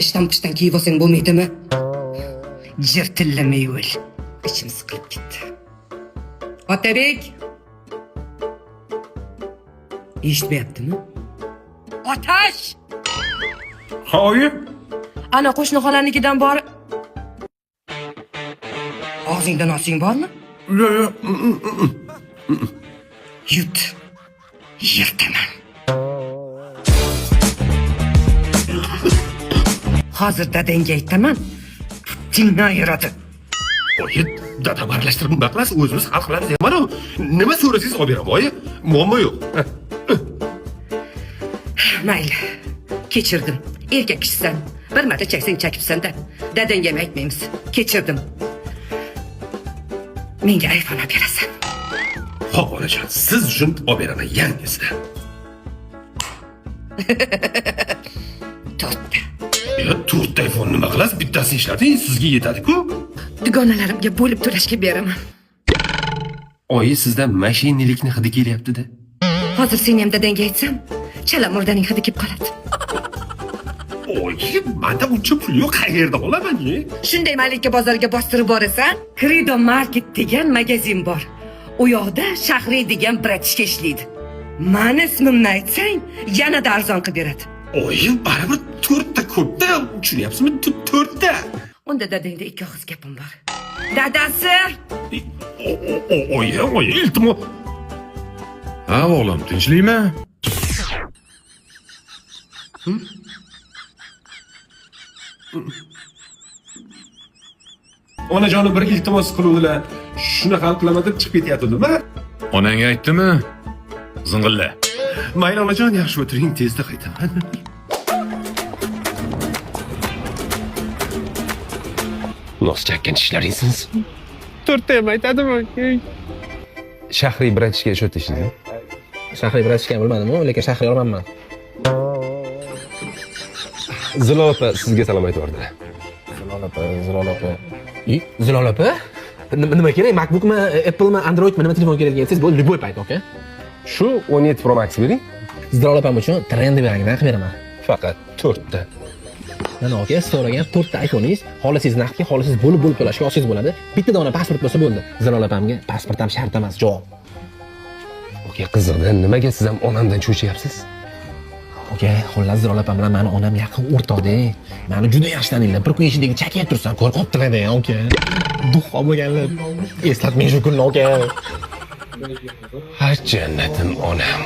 Ishton pishton kiyib olsang bo'lmaydimi? Jirtillamay o'l. Ichim siqilib ketdi. Otabek! Eshitmayaptimi? Otash! Ha, oyi. Ana qo'shni xolanikidan bor. Og'zingda nosing bormi? Yo'q, yo'q. Yut. Yirtaman. Hozir dadangga aytaman. Putingni ayiradi. Oyi, dadam aralashtirib nima qilasiz? O'zimiz hal qilamiz. Mana nima so'rasangiz olib beraman, oyi. Muammo yo'q. Mayli. Kechirdim. Erkak kishisan. Bir marta chaksang chakibsan-da. Dadangga ham aytmaymiz. Kechirdim. Menga iPhone olib berasan. Xo'p, onajon, siz uchun olib beraman yangisidan. To'rtta. Ya, to'rtta iPhone nima qilasiz? Bittasini ishlating, sizga yetadi-ku. Dugonalarimga bo'lib to'lashga beraman. Oyi, sizdan mashinalikni hidi kelyapti-da. Hozir seni ham dadangga aytsam, chala murdaning hidi kelib qoladi. Oyi, menda uncha pul yo'q, qayerda olaman? E? Shunday Malika bozoriga bostirib borasan, Credo Market degan magazin bor. U yoqda Shahriy degan bratishka ishlaydi. Mani ismimni aytsang, yanada arzon qilib beradi. Oyi, baribir to'rtta ko'pda, tushunyapsizmi? To'rtta. Unda dadangda ikki og'iz gapim bor. Dadasi! Oyi, oyi, iltimos. Ha o'g'lim, tinchlikmi? Onajonim bir iltimos qiluvdilar. Shuni hal qilaman deb chiqib ketyaptimi? Onang aytdimi? Zing'illa. Mayli onajon, yaxshi o'tiring, tezda qaytaman. Nos chakkan tishlaring sinsin. To'rtta ham aytadimi? Shahriy bratishga shu yerda ishlaydi. Shahriy bratishkani bilmadim-u, lekin Shahriy olmanman. Zilol opa sizga salom aytib yubordilar. Zilol opa, Zilol opa. I, Zilol opa? Nima kerak? MacBookmi, Apple'mi, Androidmi, nima telefon kerak degan bo'ldi, любой payt, aka. Shu 17 Pro Max bering. Zilol opam uchun trendi rangidan qilib beraman. Faqat to'rtta. Mana aka, siz so'ragan to'rtta iPhone'ingiz, xohlasangiz naqdga, xohlasangiz bo'lib-bo'lib to'lashga olsangiz bo'ladi. Bitta dona pasport bo'lsa bo'ldi. Zilol opamga pasport ham shart emas, javob. Aka, qiziqda, nimaga siz ham onamdan cho'chiyapsiz? Aka, xullas Zilol opam bilan mani onam yaqin o'rtoqda. Mani juda yaxshi taniydilar. Bir kun eshigidagi chakayib tursam, ko'rib qolibdilar-da, aka. Дух bo'lganlar. Eslatmang shu kunni, aka. Ha, jannatim onam.